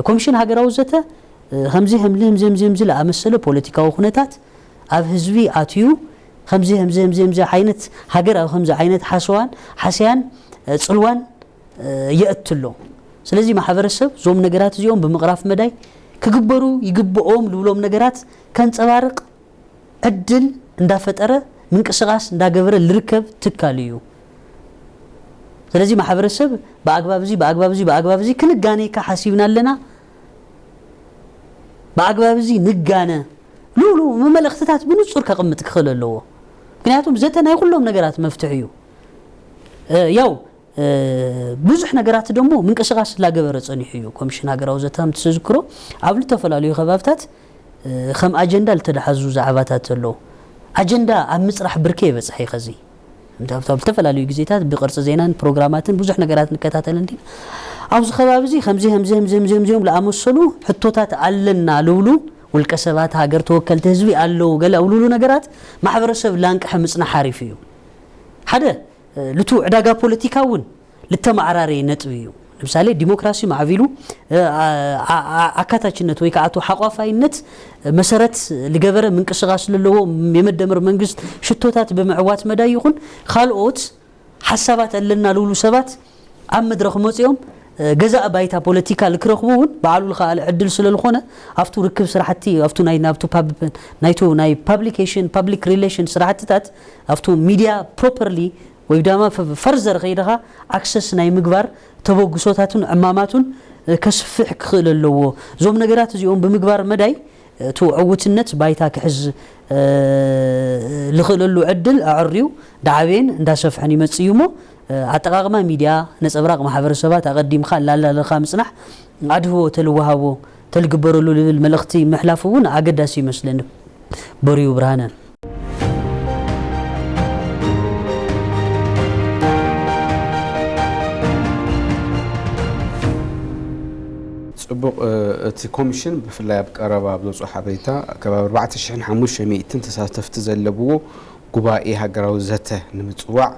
ኮሚሽን ሃገራዊ ዘተ ከምዚ ከምዚ ከምዚ ከምዚ ከምዚ ዝኣመሰለ ፖለቲካዊ ኩነታት ኣብ ህዝቢ ኣትዩ ከምዚ ከምዚ ከምዚ ከምዚ ዓይነት ሃገር ኣብ ከምዚ ዓይነት ሓሰዋን ሓስያን ፅልዋን የእትሎ። ስለዚ ማሕበረሰብ ዞም ነገራት እዚኦም ብምቕራፍ መዳይ ክግበሩ ይግብኦም ልብሎም ነገራት ከንፀባርቕ ዕድል እንዳፈጠረ ምንቅስቃስ እንዳገበረ ልርከብ ትካል እዩ። ስለዚ ማሕበረሰብ ብኣግባብ እዚ ብኣግባብ እዚ ብኣግባብ እዚ ክንጋነይካ ሓሲብና ኣለና ብኣግባብ እዚ ንጋነ ልብሉ መመልእኽትታት ብንፁር ከቕምጥ ክኽእል ኣለዎ። ምክንያቱም ዘተ ናይ ኩሎም ነገራት መፍትሒ እዩ። ያው ብዙሕ ነገራት ደሞ ምንቅስቃስ ላገበረ ፀኒሑ እዩ። ኮሚሽን ሃገራዊ ዘተ ከም ትዝክሮ ኣብ ልተፈላለዩ ከባብታት ከም ኣጀንዳ ልተደሓዙ ዛዕባታት ኣለዉ። ኣጀንዳ ኣብ ምፅራሕ ብርኬ የበፅሐ እዩ። ከዚ ኣብ ዝተፈላለዩ ግዜታት ብቅርፂ ዜናን ፕሮግራማትን ብዙሕ ነገራት ንከታተል እንዲና ኣብዚ ከባቢ እዚ ከምዚ ከምዚ ከምዚ ከምዚ ከምዚኦም ዝኣመሰሉ ሕቶታት ኣለና ልብሉ ውልቀ ሰባት ሃገር ተወከልቲ ህዝቢ ኣለዉ ገለ ኣብ ልብሉ ነገራት ማሕበረሰብ ላንቅሐ ምፅናሕ ሓሪፍ እዩ። ሓደ ልቱ ዕዳጋ ፖለቲካ እውን ልተመዓራረየ ነጥቢ እዩ። ንምሳሌ ዲሞክራሲ ማዕቢሉ ኣካታችነት ወይ ከዓ ሓቋፋይነት መሰረት ልገበረ ምንቅስቃስ ለለዎ የመደመር መንግስት ሽቶታት ብምዕዋት መዳይ ይኹን ካልኦት ሓሳባት ኣለና ልብሉ ሰባት ኣብ መድረኽ መፅኦም ገዛእ ባይታ ፖለቲካ ልክረኽቡ እውን ባዕሉ ልኸኣለ ዕድል ስለ ዝኾነ፣ ኣብቱ ርክብ ስራሕቲ፣ ኣብቱ ናይ፣ ናብቱ ፓብ-፣ ናይቱ ናይ ፓብሊኬሽን፣ ፓብሊክ ሪሌሽን ስራሕትታት፣ ኣብቱ ሚድያ ፕሮፐርሊ ወይ ድማ ፈ-፣ ፈርዘር ከይድኻ ኣክሰስ ናይ ምግባር ተበግሶታቱን ዕማማቱን፣ እ፣ ከስፍሕ ክኽእል ኣለዎ። እዞም ነገራት እዚኦም ብምግባር መዳይ፣ እቱ ዕውትነት ባይታ ክሕዝ፣ እ፣ ልኽእለሉ ዕድል ኣዕርዩ እንዳዓበየን እንዳሰፍሐን ይመጽእ እዩ እሞ፣ እ፣ ኣጠቓቕማ ሚድያ፣ ነጸብራቕ ማሕበረሰባት ኣቐዲምካ ላላለኻ ምጽናሕ፣ ኣድህቦ ተልወሃቦ፣ ተልግበረሉ ልብል መልእኽቲ ምሕላፍ እውን ኣገዳሲ ይመስለኒ። በርዩ ብርሃነ። ጽቡቕ፣ እ፣ እቲ ኮሚሽን ብፍላይ ኣብ ቀረባ ኣብ ዘውፅኦ ሓበሬታ ከባቢ ኣርባዕተ ሽሕን ሓሙሽተ ሚእትን ተሳተፍቲ ዘለብዎ ጉባኤ ሃገራዊ ዘተ ንምጽዋዕ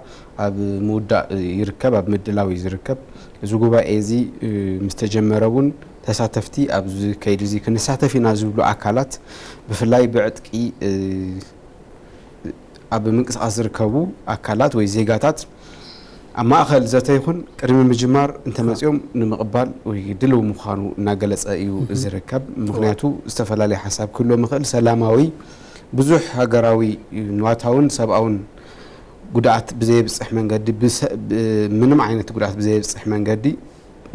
ኣብ ምውዳእ ይርከብ፣ ኣብ ምድላው እዩ ዝርከብ። እዚ ጉባኤ እዚ፣ እ፣ ምስ ተጀመረ እውን ተሳተፍቲ ኣብዚ ከይዲ እዚ ክንሳተፍ ኢና ዝብሉ ኣካላት ብፍላይ ብዕጥቂ፣ እ፣ ኣብ ምንቅስቃስ ዝርከቡ ኣካላት ወይ ዜጋታት ኣብ ማእኸል ዘተ ይኹን ቅድሚ ምጅማር እንተመፂኦም ንምቕባል ወይ ድልው ምዃኑ እናገለፀ እዩ ዝርከብ። ምኽንያቱ ዝተፈላለየ ሓሳብ ክህልዎም ይኽእል። ሰላማዊ ብዙሕ ሃገራዊ ንዋታውን ሰብኣውን ጉድኣት ብዘየብፅሕ መንገዲ፣ ብሰ-፣ ብ-፣ ምንም ዓይነት ጉድኣት ብዘየብፅሕ መንገዲ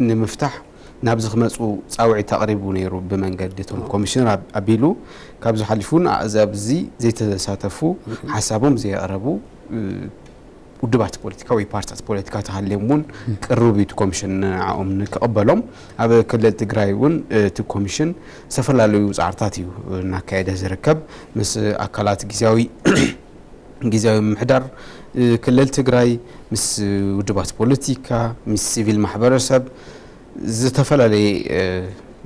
ንምፍታሕ ናብዚ ክመፁ ፃውዒት ኣቕሪቡ ነይሩ ብመንገዲ እቶም ኮሚሽነር ኣብ-፣ ኣቢሉ። ካብዚ ሓሊፉ እውን እዚ ኣብዚ ዘይተሳተፉ፣ ሓሳቦም ዘየቕረቡ፣ እ፣ ውድባት ፖለቲካ ወይ ፓርቲታት ፖለቲካ ተሃልዮም እውን ቅሩብ እዩ እቲ ኮሚሽን ንዕኦም ንክቕበሎም። ኣብ ክልል ትግራይ እውን እቲ ኮሚሽን ዝተፈላለዩ ፃዕርታት እዩ እናካየደ ዝርከብ። ምስ ኣካላት ግዝያዊ፣ ግዝያዊ ምምሕዳር፣ እ፣ ክልል ትግራይ፣ ምስ ውድባት ፖለቲካ፣ ምስ ሲቪል ማሕበረሰብ ዝተፈላለየ፣ እ፣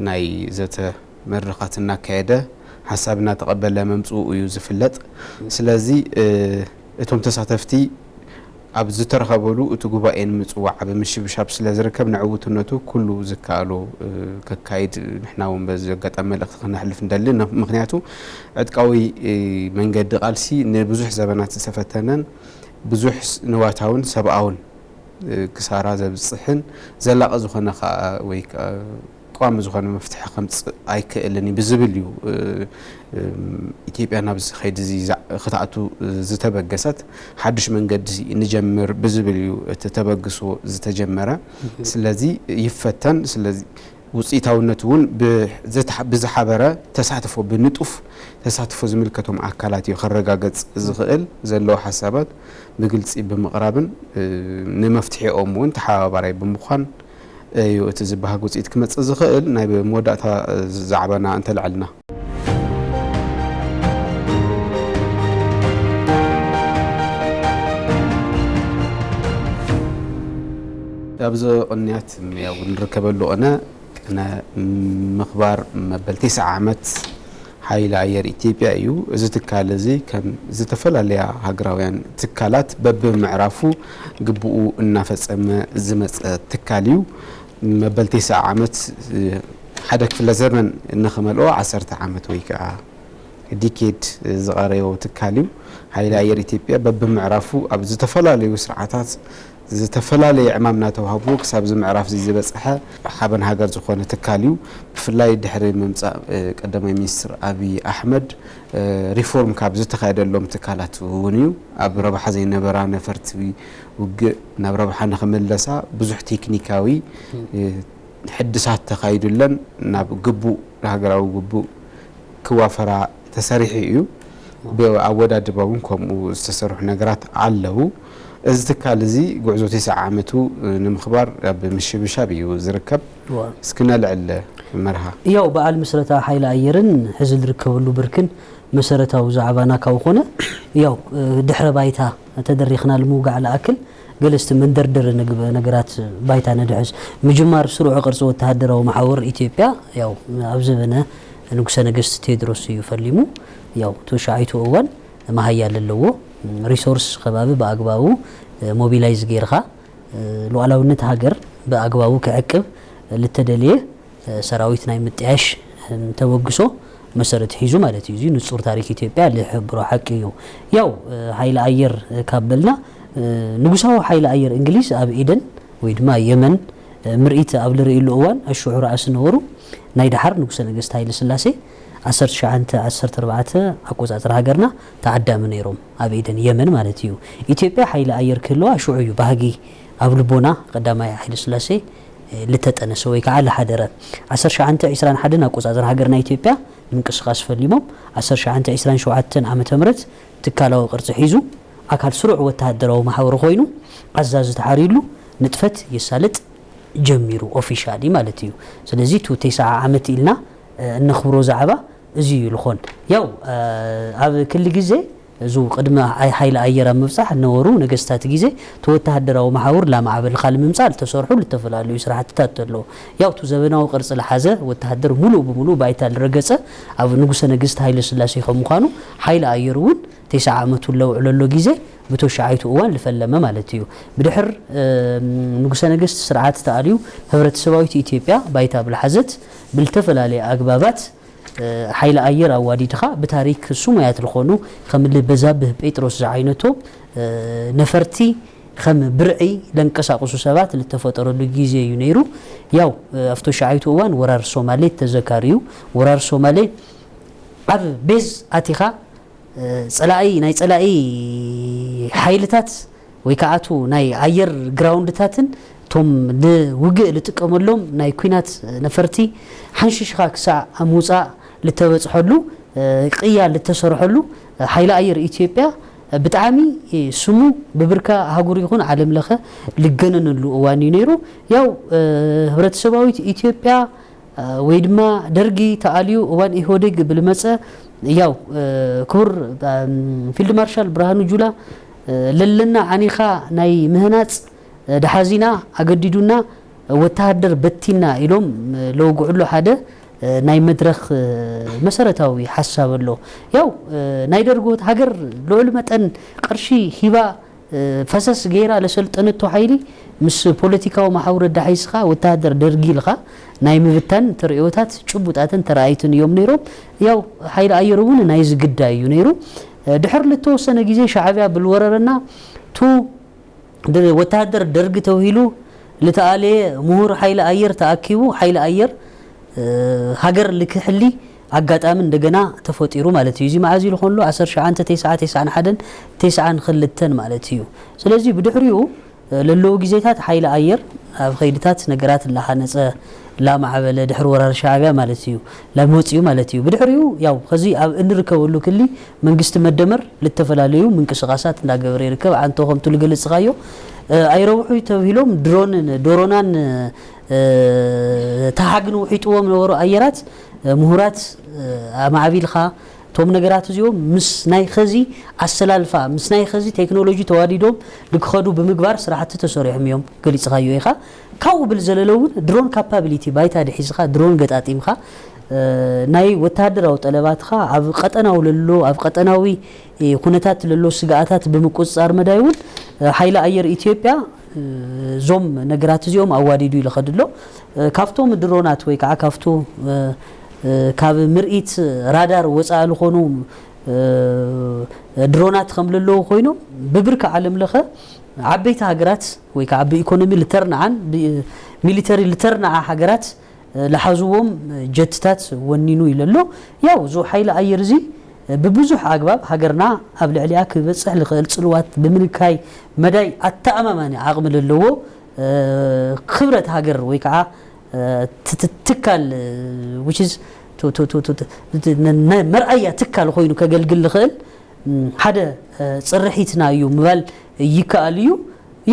ናይ ዘተ መድረኻት እናካየደ ሓሳብ እናተቐበለ መምፅኡ እዩ ዝፍለጥ። ስለዚ፣ እ፣ እቶም ተሳተፍቲ ኣብ ዝተረኸበሉ እቲ ጉባኤ ንምፅዋዕ ኣብ ምሽብሻብ ስለ ዝርከብ ንዕውትነቱ ኩሉ ዝከኣሎ፣ እ፣ ከካይድ ንሕና እውን በዚ ኣጋጣሚ መልእኽቲ ክነሕልፍ ንደሊ። ን-፣ ምኽንያቱ ዕጥቃዊ፣ እ፣ መንገዲ ቃልሲ ንብዙሕ ዘበናት ዝተፈተነን ብዙሕ ስ-፣ ንዋታውን ሰብኣውን፣ እ፣ ክሳራ ዘብፅሕን ዘላቒ ዝኾነ ከዓ ወይ ከዓ ቀዋሚ ዝኾነ መፍትሒ ከምፅእ ኣይክእልን እዩ ብዝብል እዩ፣ እ፣ እም፣ ኢትዮጵያ ናብዚ ከይዲ እዚ ዛ-፣ ክትኣቱ ዝተበገሰት። ሓድሽ መንገዲ ንጀምር ብዝብል እዩ እቲ ተበግሶ ዝተጀመረ። ስለዚ ይፈተን። ስለዚ ውፅኢታውነቱ እውን ብ-፣ ዝተሓ-፣ ብዝሓበረ ተሳትፎ፣ ብንጡፍ ተሳትፎ ዝምልከቶም ኣካላት እዩ ከረጋገፅ ዝኽእል። ዘለዎ ሓሳባት ብግልፂ ብምቕራብን፣ እ፣ ንመፍትሒኦም እውን ተሓባባራይ ብምዃን እዩ እቲ ዝበሃግ ውፅኢት ክመፅእ ዝኽእል። ናይ መወዳእታ ዛዕባና እንተልዐልና፣ ኣብዚ ቅንያት ያው ንርከበሉ ቅነ ቅነ ምኽባር መበል ተስዓ ዓመት ሓይሊ ኣየር ኢትዮጵያ እዩ። እዚ ትካል እዚ ከም ዝተፈላለያ ሃገራውያን ትካላት በብምዕራፉ ግቡኡ እናፈጸመ ዝመጸ ትካል እዩ። መበል ተስዓ ዓመት፣ እ፣ ሓደ ክፍለ ዘመን ንኽመልኦ ዓሰርተ ዓመት ወይ ከዓ ዲኬድ ዝቐረዮ ትካል እዩ። ሓይሊ ኣየር ኢትዮጵያ በብምዕራፉ ኣብ ዝተፈላለዩ ስርዓታት ዝተፈላለየ ዕማም እናተዋህብዎ ክሳብ እዚ ምዕራፍ እዚ ዝበፅሐ ሓበን ሃገር ዝኾነ ትካል እዩ። ብፍላይ ድሕሪ ምምፃእ፣ እ፣ ቀዳማይ ሚኒስትር ኣብይ ኣሕመድ፣ እ፣ ሪፎርም ካብ ዝተኻየደሎም ትካላት እውን እዩ። ኣብ ረብሓ ዘይነበራ ነፈርቲ ውግእ ናብ ረብሓ ንኽምለሳ ብዙሕ ቴክኒካዊ፣ እ፣ ሕድሳት ተኻይዱለን ናብ ግቡእ፣ ሃገራዊ ግቡእ ክዋፈራ ተሰሪሑ እዩ። ብኣወዳድባ እውን ከምኡ ዝተሰርሑ ነገራት ኣለዉ። እዚ ትካል እዚ ጉዕዞ ተስዓ ዓመቱ ንምኽባር ኣብ ምሽብሻብ እዩ ዝርከብ። ዋ። እስኪ ነልዕል መርሃ። ያው በዓል ምስረታ ሓይሊ ኣየርን ሕዚ ዝርከበሉ ብርክን መሰረታዊ ዛዕባና ካብ ኮነ፣ ያው፣ እ፣ ድሕረ ባይታ ተደሪኽና ንምውጋዕ ዝኣክል ገለ እስቲ መንደርደሪ ንግበ-፣ ነገራት ባይታ ነድሕዝ። ምጅማር ስሩዕ ቅርጺ ወተሃደራዊ መሓውር ኢትዮጵያ፣ ያው፣ ኣብ ዘበነ ንጉሰ ነገስት ቴዎድሮስ እዩ ፈሊሙ። ያው፣ ተሻዓይቱ እዋን መሃያ ለለዎ ሪሶርስ ከባቢ ብኣግባቡ፣ እ፣ ሞቢላይዝ ጌርኻ፣ እ፣ ሉዓላውነት ሃገር ብኣግባቡ ክዕቅብ ልተደልየ፣ እ፣ ሰራዊት ናይ ምጥያሽ፣ እም፣ ተበግሶ መሰረት ሒዙ ማለት እዩ። እዚ ንጹር ታሪክ ኢትዮጵያ ዝሕብሮ ሓቂ እዩ። ያው፣ እ፣ ሓይሊ ኣየር፣ እ፣ ካብ በልና፣ እ፣ ንጉሳዊ ሓይሊ ኣየር እንግሊዝ ኣብ ኤደን ወይ ድማ የመን፣ ምርኢት ኣብ ልርእሉ እዋን ኣሽዑ ረኣሲ ነበሩ። ናይ ደሓር ንጉሰ ነገስት ሃይለ ስላሴ ዓሰርተ ትሽዓተ ዓሰርተ ኣርባዕተ ኣቆጻጽራ ሃገርና ተዓዳሚ ነይሮም፣ ኣብ ኤደን የመን ማለት እዩ። ኢትዮጵያ ሓይሊ ኣየር ክህልዋ ሽዑ እዩ ባህጊ ኣብ ልቦና ቀዳማይ ሃይለ ስላሴ ልተጠነሰ ወይ ከዓ ልሓደረ። ዓሰርተ ትሽዓተ ዕስራን ሓደን ኣቆጻጽራ ሃገርና ኢትዮጵያ ምንቅስቃስ ፈሊሞም። ዓሰርተ ትሽዓተ ዕስራን ሸውዓተን ዓመተ ምህረት ትካላዊ ቅርጺ ሒዙ ኣካል ስሩዕ ወተሃደራዊ መሓውር ኮይኑ ኣዛዚ ተሓርዩሉ ንጥፈት የሳልጥ ጀሚሩ ኦፊሻሊ ማለት እዩ። ስለዚ እቲ ተስዓ ዓመት ኢልና እነኽብሮ ዛዕባ እዚ እዩ ልኾን። ያው ኣብ ክሊ ግዜ እዙ ቅድሚ ኣይ- ሓይሊ ኣየር ኣብ ምብጻሕ ነበሩ ነገስታት ግዜ እቲ ወተሃደራዊ መሓውር ላማዕበልካ ንምምጻእ ልተሰርሑ ልተፈላለዩ ስራሕትታት ኣለዉ። ያው እቲ ዘበናዊ ቅርጺ ልሓዘ ወተሃደር ሙሉእ ብሙሉእ ባይታ ልረገጸ ኣብ ንጉሰ ነገስት ሃይለ ስላሴ ከም ምዃኑ ሓይሊ ኣየር እውን ተስዓ ዓመቱ ለውዕለሎ ግዜ ብተሻዓይቱ እዋን ልፈለመ ማለት እዩ። ብድሕር ንጉሰ ነገስት ስርዓት ተኣልዩ ህብረተሰባዊት ኢትዮጵያ ባይታ ብልሓዘት ብልተፈላለየ ኣግባባት ሓይሊ ኣየር ኣዋዲድኻ ብታሪክ ስሙያት ዝኾኑ ከም በዛብህ ጴጥሮስ ዝዓይነቶ ነፈርቲ ከም ብርዒ ለንቀሳቕሱ ሰባት ልተፈጠረሉ ግዜ እዩ ነይሩ። ያው ኣብቶ ሸዓይቱ እዋን ወራር ሶማሌ ተዘካሪ እዩ። ወራር ሶማሌ ኣብ ቤዝ ኣቲኻ ጸላኢ ናይ ጸላኢ ሓይልታት ወይ ከዓቱ ናይ ኣየር ግራውንድታትን እቶም ንውግእ ልጥቀመሎም ናይ ኩናት ነፈርቲ ሓንሽሽኻ ክሳዕ ኣብ ምውፃእ ልተበፅሐሉ ቅያ ልተሰርሐሉ ሓይሊ ኣየር ኢትዮጵያ ብጣዕሚ ስሙ ብብርካ ኣህጉር ይኹን ዓለም ለኸ ልገነነሉ እዋን እዩ ነይሩ። ያው ህብረተሰባዊት ኢትዮጵያ ወይ ድማ ደርጊ ተኣልዩ እዋን ኢህወዴግ ብልመፀ ያው ክቡር ፊልድ ማርሻል ብርሃኑ ጁላ ለለና ዓኒኻ ናይ ምህናፅ ደሓዚና ኣገዲዱና ወተሃደር በቲና ኢሎም ለውግዕሉ ሓደ ናይ መድረኽ መሰረታዊ ሓሳብ ኣሎ። ያው ናይ ደርጎት ሃገር ልዑል መጠን ቅርሺ ሂባ ፈሰስ ገይራ ለሰልጠነቶ ሓይሊ ምስ ፖለቲካዊ መሓውር ኣዳሒስኻ ወተሃደር ደርጊ ኢልኻ ናይ ምብታን ተርእዮታት ጭቡጣትን ተረኣይትን እዮም ነይሮም። ያው ሓይሊ ኣየር እውን ናይዚ ግዳይ እዩ ነይሩ። ድሕር ልተወሰነ ግዜ ሻዕብያ ብልወረረና ቱ ወተሃደር ደርጊ ተውሂሉ ልተኣለየ ምሁር ሓይሊ ኣየር ተኣኪቡ ሓይሊ ኣየር ሃገር ልክሕሊ ኣጋጣሚ እንደገና ተፈጢሩ ማለት እዩ። እዚ መዓዝ ኢሉ ከሎ ዓሰርተ ትሽዓተ ተስዓ ተስዓን ሓደን ተስዓን ክልተን ማለት እዩ። ስለዚ ብድሕሪኡ ለለዉ ግዜታት ሓይሊ ኣየር ኣብ ኸይድታት ነገራት ላሃነፀ ላማዕበለ ድሕሪ ወራር ሻዕብያ ማለት እዩ ለመፅኡ ማለት እዩ። ብድሕሪኡ ያው ከዚ ኣብ እንርከበሉ ክሊ መንግስቲ መደመር ልተፈላለዩ ምንቅስቃሳት እንዳገበረ ይርከብ። ኣንቶ ከምቱ ልገልፅኻዮ ኣይረብሑ ተብሂሎም ድሮንን ዶሮናን ተሃግን ውሒጥዎም ነበሩ ኣየራት ምሁራት ኣማዕቢልካ እቶም ነገራት እዚኦም ምስ ናይ ኸዚ ኣሰላልፋ ምስ ናይ ኸዚ ቴክኖሎጂ ተዋዲዶም ንክኸዱ ብምግባር ስራሕቲ ተሰሪሖም እዮም። ገሊፅኻዮ ኢኻ። ካብኡ ብል ዘለለ እውን ድሮን ካፓቢሊቲ ባይታ ድሒዝኻ ድሮን ገጣጢምካ ናይ ወተሃደራዊ ጠለባትኻ ኣብ ቀጠናዊ ለሎ ኣብ ቀጠናዊ ኩነታት ለሎ ስግኣታት ብምቁፅፃር መዳይ እውን ሓይሊ ኣየር ኢትዮጵያ እዞም ነገራት እዚኦም ኣዋዲዱ ኢሉ ከድሎ ካብቶም ድሮናት ወይ ከዓ ካብቱ ካብ ምርኢት ራዳር ወፃኢ ዝኾኑ ድሮናት ከም ለለዉ ኮይኖም ብብርኪ ዓለም ለኸ ዓበይቲ ሃገራት ወይ ከዓ ብኢኮኖሚ ልተርንዓን ሚሊተሪ ልተርንዓ ሃገራት ልሓዝዎም ጀትታት ወኒኑ ኢለ ኣሎ። ያው ዙ ሓይሊ ኣየር እዚ ብብዙሕ ኣግባብ ሃገርና ኣብ ልዕሊኣ ክበፅሕ ልኽእል ፅልዋት ብምንካይ መዳይ ኣተኣማማኒ ዓቕሚ ለለዎ ክብረት ሃገር ወይ ከዓ ትካል መርኣያ ትካል ኮይኑ ከገልግል ልኽእል ሓደ ፅርሒትና እዩ ምባል ይከኣል እዩ።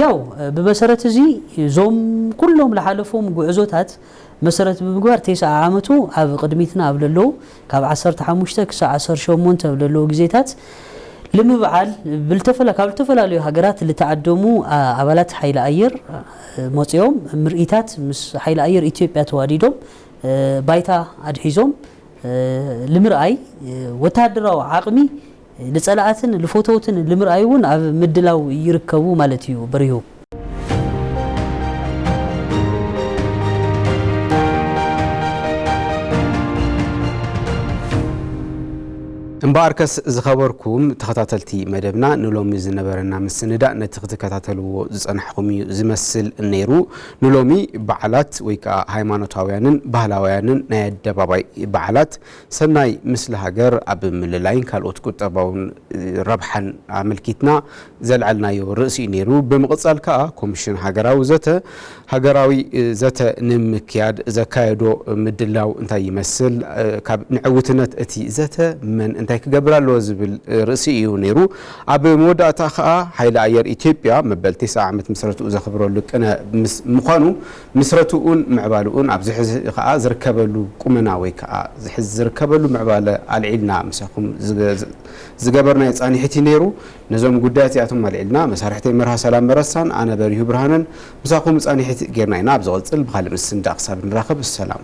ያው ብመሰረት እዚ እዞም ኩሎም ልሓለፎም ጉዕዞታት መሰረት ብምግባር ተስዓ ዓመቱ ኣብ ቅድሚትና ኣብ ለለዉ ካብ ዓሰርተ ሓሙሽተ ክሳብ ዓሰርተ ሸሞንተ ኣብ ለለዉ ግዜታት ልምብዓል ካብ ዝተፈላለዩ ሃገራት ልተዓደሙ ኣባላት ሓይሊ ኣየር መፅኦም ምርኢታት ምስ ሓይሊ ኣየር ኢትዮጵያ ተዋዲዶም ባይታ ኣድሒዞም ንምርኣይ ወተሃደራዊ ዓቕሚ ንጸላእትን ንፈተውትን ንምርኣይ እውን ኣብ ምድላው ይርከቡ ማለት እዩ በሪሁ። እምበኣርከስ ዝኸበርኩም ተኸታተልቲ መደብና፣ ንሎሚ ዝነበረና ምስንዳእ ነቲ ክትከታተልዎ ዝጸናሕኹም እዩ ዝመስል ነይሩ። ንሎሚ በዓላት ወይ ከኣ ሃይማኖታውያንን ባህላውያንን ናይ ኣደባባይ በዓላት ሰናይ ምስሊ ሃገር ኣብ ምልላይን ካልኦት ቁጠባውን ረብሓን ኣመልኪትና ዘልዓልናዮ ርእሲ እዩ ነይሩ። ብምቕጻል ከኣ ኮሚሽን ሃገራዊ ዘተ፣ ሃገራዊ ዘተ ንምክያድ ዘካየዶ ምድላው እንታይ ይመስል? ካብ ንዕውትነት እቲ ዘተ መን እንታይ ክገብር ኣለዎ ዝብል ርእሲ እዩ ነይሩ። ኣብ መወዳእታ ከኣ ሓይሊ ኣየር ኢትዮጵያ መበል ተስዓ ዓመት ምስረትኡ ዘኽብረሉ ቅነ ምስ ምዃኑ ምስረትኡን ምዕባልኡን ኣብዚ ሕዚ ከኣ ዝርከበሉ ቁመና ወይ ከኣ እዚ ሕዚ ዝርከበሉ ምዕባለ ኣልዒልና ምሳኹም ዝገ-፣ ዝገበርናዮ ጻንሒት እዩ ነይሩ። ነዞም ጉዳያት እዚኣቶም ኣልዒልና መሳርሕተይ መርሃ ሰላም መረሳን ኣነ በሪሁ ብርሃንን ምሳኹም ጻንሒት ጌርና ኢና። ኣብ ዝቕጽል ብኻልእ ምስንዳ ክሳብ ንራኸብ ሰላም።